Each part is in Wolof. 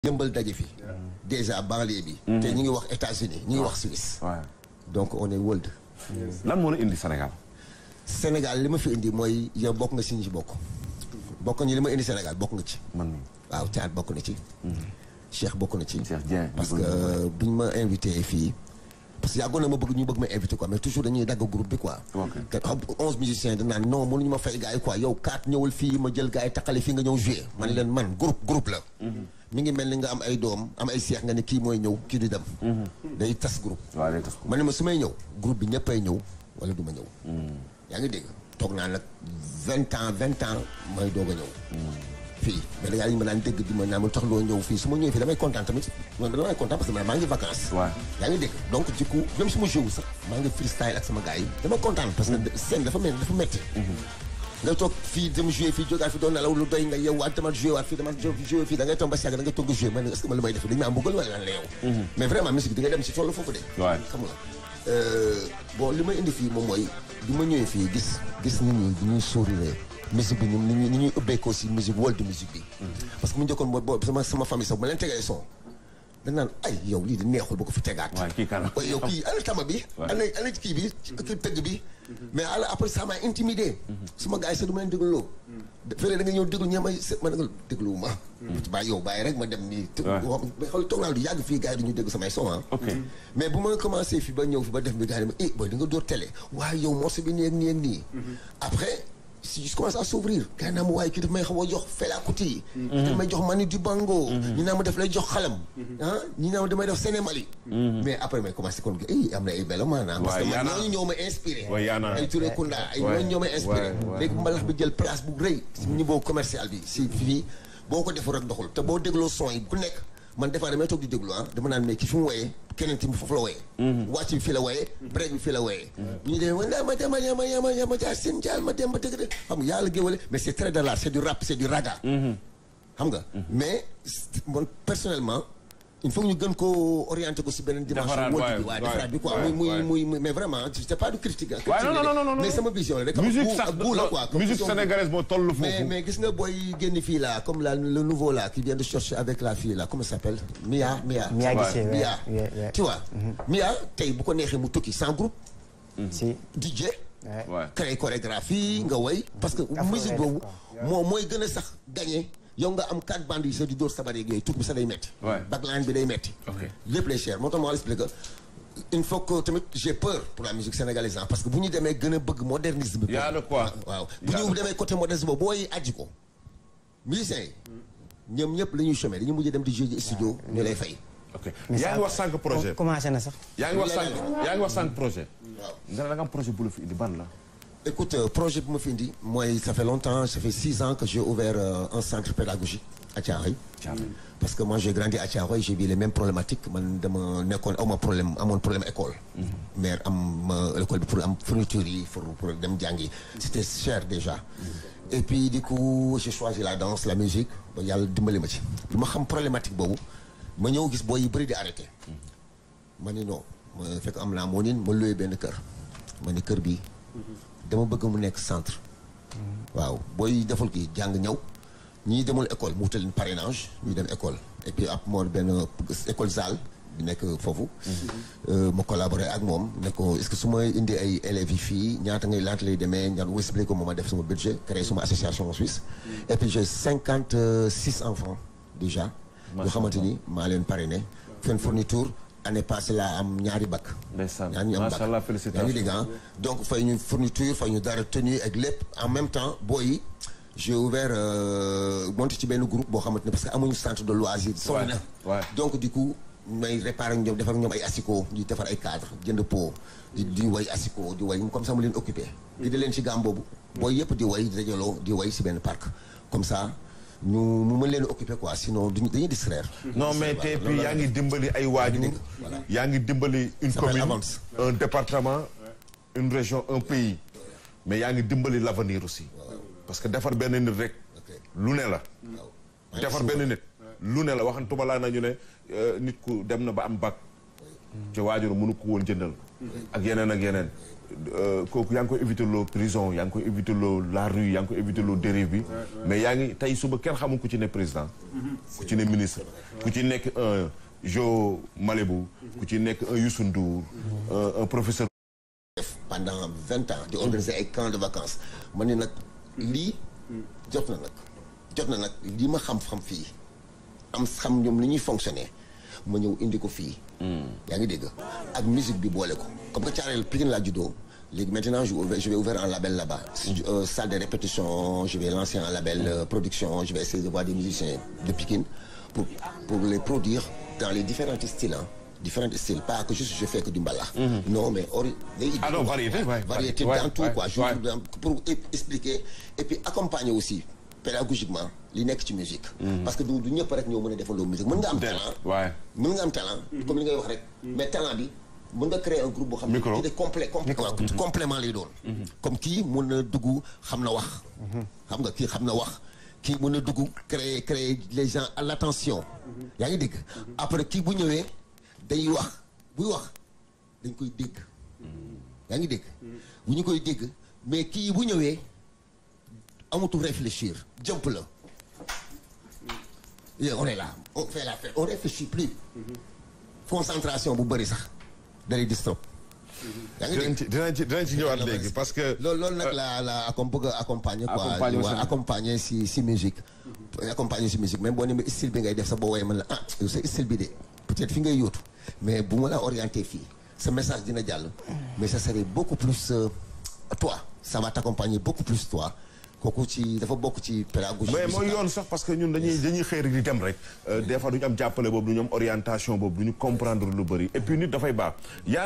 yëmbal daje fi déjà banlieue bi te ñu ngi wax États-Unis ñu ngi wax Suisse donc on est world. lan moo la indi Sénégal. Sénégal li ma fi indi mooy yow bokk nga si ñi ci bokk ñi li ma indi Sénégal bokk nga ci man waaw Thiat bokk na ci Cheikh bokk na ci Cheikh Dieng parce que biñ ma invité fii parce que yàggoon na ma bëgg ñu bëgg ma invité quoi mais toujours dañuy dagg groupe bi quoi te xam 11 musiciens da naan non mënuñu ma fay gars yi quoi yow 4 ñëwal fii ma jël gars yi taqale fii nga ñëw jouer man leen man groupe la mi ngi mel ni nga am ay doom am ay seex nga ne kii mooy ñëw kii du dem day tas groupe man ne ma su may ñëw groupe bi ñëppay ñëw wala du ma ñëw yaa ngi dégg toog naa nag 20 ans may doog a ñëw fii mais da ngaa ma daan dégg di ma naa ma tax loo ñëw fii su ma ñëwee fii damay kontaan tamit man damay kontaan parce que maa ngi vacances yaa ngi dégg donc du coup même su ma joué sax maa ngi freestyle ak sama gars yi dama kontaan parce que scène dafa metti nga toog fii dem joué fii jógaat fi doon nelaw lu doy nga yow waat dama joué waat fii dama joué fii da ngay toog ba siàgg da ngay toog joué man est-ce que man lu may def dañu maa mbugal wala lan la yow mais vraiment musique di nga dem si toolu foofu de xam nga bon li may indi fii moom mooy bi ma ñëwee fii gis nit ñi di ñuy sourire musique bi ni ñuy ubbeekoo si musique world musique bi parce que mu njëkkoon boo sama famille sax ma leen tegee son dañ naan ay yow lii di neexul ba ko fi tegaat yow kii ana tama bi ana kii bi kii tëgg bi mais après ça m'a intimidé suma gars yi sax du ma leen dégluloo fële da nga ñëw déglu ñeem ay ma nga déglu ma bàyyi yow bàyyi rek ma dem nii xool toog naa du yàgg fii gars yi duñu dégg samay son mais bu ma commencé fi ba ñëw fi ba def bi gars yi ma booy di nga door télé waaye yow morceau bi nii ak nii ak nii après si je commence à s'ouvrir gars yi naa ma waaye kii daf may xaw a jox Fela Kuti daf may jox Manu Dibango ñi naa ma def lay jox xalam ñi naa ma damay def Sénémali mais après may commencé kon am na ay bella maanaam parce que man ñooñu ñoo ma inspiré ay Touré Kunda ay ñooñu ñoo ma inspiré léegi mbalax bi jël place bu rëy si niveau commercial bi si fii boo ko defu rek doxul te boo dégloo son yi ku nekk man des fois damay toog di déglu dama naan mais ki fi mu woyee keneen ti mu foofu la woyee wàcc bi fii la woyee break bi fii la woyee ñu de ma dema jaar seen jaal ma dem ba dëgg de xam nga yàlla géwale mais c'est très de l'art c'est du rap c'est du raga xam nga mais man personnellement il faut ñu gën ko orienter ko si beneen dimension wóor bi waaye defaraat bi quoi muy mais vraiment c'est pas du critique non mais sama vision la rek ak goût la quoi musique sénégalaise moo toll foofu mais gis nga booy génn fii là comme le nouveau là qui vient de chercher avec la fille là comment ça s'appelle Mia tu vois Mia tey bu ko neexee mu tukki sans groupe si DJ créer chorégraphie nga woy parce que musique boobu mooy gën a sax gagné yow nga am 4 bandes yi sax di dóor sabar yeeg yooyu tuut bi sax day metti backline bi day metti lépp lay cher moo tax ma expliqué que il faut que tamit j'ai peur pour la musique sénégalaise parce que bu ñu demee gën a bëgg modernisme bi waaw bu ñu demee côté modernisme boobu booy aji ko musiciens yi ñoom ñëpp la ñuy chômer dañu mujjee dem di jouer studio ñu lay fay yaa ngi wax 5 projet commencé na sax yaa ngi wax 5 projet waaw nga da nga am projet bu la fi indi ban la écoute projet bu ma fi indi mooy ça fait longtemps ça fait 6 ans que j'ai ouvert un centre pédagogique à Thiaroye parce que moi j'ai grandi à Thiaroye j'ai vu les mêmes problématiques man dama nekkoon amoon problème école mais am l'école bi pour am fourniture yi pour dem jàngi c'était cher déjà et puis du coup j'ai choisi la danse la musique ba yàlla dimbali ma ci bi ma xam problématique boobu ma ñëw gis booy yi bëri di arrêté ma ni non ma fekk am naa moo nin ma loué benn kër ma ni kër bi dama bëgg mu nekk centre waaw booy deful kii jàng ñëw ñii demul école mu wutal leen parrainage ñuy dem école et puis ab moo benn école ZAL bi nekk foofu ma collaboré ak moom ne ko est-ce que su ma indi ay élèves yi fii ñaata lay demee ñaata mu expliqué ko ma def suma budget créé suma association en Suisse et puis j'ai 56 enfants déjà yoo xamante ni maa leen parrainé fen fourniture année passée laa am ñaari bac ñu am bac yaa ngi dégg donc fay ñu fourniture fay ñu dara tenue ak lépp en même temps booy j'ai ouvert monté ci benn groupe boo xamante ne parce que amuñu centre de loisir sori na donc du coup may réparer ñoom defar ñoom ay asiko di defar ay cadre jënd pot di way asiko di way comme ça mu leen occupé di leen ci gaam boobu booy yëpp di way di dajaloo di way ci benn parc comme ça mu mën leen occuper quoi sinon dañuy distraire. non mais te puis yaa ngi dimbali ay waajur yaa ngi dimbali une commune un département une région un pays mais yaa ngi dimbali l'avenir aussi parce que defar benn nit rek lu ne la defar benn nit lu ne la waxantuma laa nañu ne nit ku dem na ba am bac ci waajur mënu ko woon jëndal ak yeneen kooku yaa ngi koy éviter loo prison yaa ngi koy éviter loo la rue yaa ngi koy éviter loo dérive bi mais yaa ngi tey suba kenn xamul ku ci ne président ku ci ne ministre ku ci nekk un Jo Malébou ku ci nekk un Youssou Ndour un professeur pendant 20 ans di organiser ay camps de vacances ma ne nag lii jot na nag lii ma xam-xam fii am xam ñoom li ñuy fonctionner ma ñëw indi ko fii yaa ngi dégg ak musique bi boole ko comme que Thiaroye Pikine laa juddoo léegi maintenant je vais ouvrir un label là-bas salle de répétition je vais lancer un label production je vais essayer de voir des musiciens de Pikine pour les produire dans les différents styles différents styles pas que juste je fais que du mbalax non mais variété dans tout quoi pour expliquer et puis accompagner aussi pédagogiquement li nekk ci musique parce que du ñëpp rek ñoo mën a defandoo musique mën nga am talent comme li ngay wax rek mais talent bi mën nga créer un groupe boo xam ne ci des complément lay doon comme kii mën na dugg xam na wax xam nga kii xam na wax kii mën na dugg créer les gens à l'attention yaa ngi dégg après kii bu ñëwee day wax buy wax dañ koy dégg yaa ngi dégg bu ñu koy dégg mais kii bu ñëwee amatul réfléchir jump la on est là on fait la fête on réfléchit plus concentration bu bëri sax dalay disturb yaa ngi dégg dinañ ci ñëwaat léegi parce que loolu nag la bëgg a accompagner quoi accompagner si musique accompagner si musique même boo ne ma style bi ngay def sax boo woowee man la yow sa style bi de peut-être fi ngay yóotu mais bu ma la orienté fii ce message dina jàll mais ça serait beaucoup plus toi ça va t'accompagner beaucoup plus toi kooku ci dafa bokk ci pédagogie mais mooy yoon sax parce que ñun dañuy xëy rek di dem rek des fois duñu am jàppale boobu duñu am orientation boobu duñu comprendre lu bëri et puis nit dafay baax y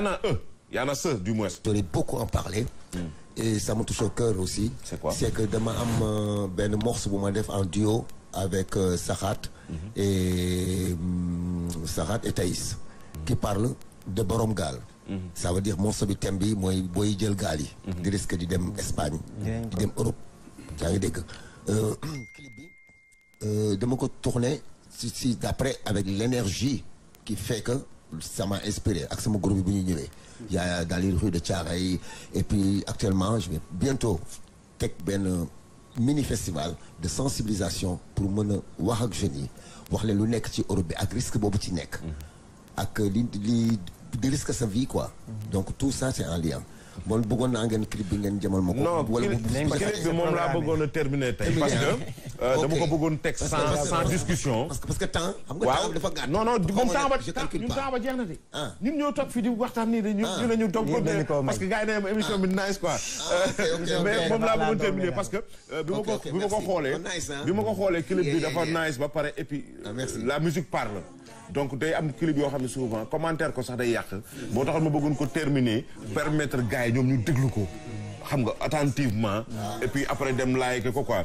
en a ceux du moins j'aurais beaucoup en parler et ça me touche au cœur aussi c'est que dama am benn morceau bu ma def en duo avec Saxaat et Thaïs qui parle de borom gaal ça veut dire morceau bi thème bi mooy booy jël gaal yi di risque di dem Espagne di dem Europe yaa ngi dégg clip bi dama ko tourné si d'après avec l'énergie qui fait que ça m'a inspiré ak sama groupe bi bu ñuy ñëwee y a dans les rues de Thiaroye et puis actuellement je vais bientôt teg benn mini festival de sensibilisation pour mën a wax ak jeunes yi wax leen lu nekk ci Europe bi ak risque boobu ci nekk ak li di risque sa vie quoi donc tout ça c'est en lien bon bëggoon naa ngeen clip bi ngeen jëmal ma ko. non clip bi moom laa bëggoon a terminer tey parce que dama ko bëggoon teg sans discussion. parce que temps xam nga temps dafa gàtt. non ñun temps ba jeex na de. ñun ñoo toog fii di waxtaan nii de ñu ne ñu toog parce que gars yi ne émission bi nice quoi. mais moom laa bëggoon terminer parce que bi ma ko xoolee clip bi dafa nice ba pare et puis la musique parle. donc day am clip yoo xam ne souvent commentaire ko sax day yàq moo taxoon ma bëggoon ko terminer permettre gars yi ñoom ñu déglu ko xam nga attentivement et puis après dem like ko quoi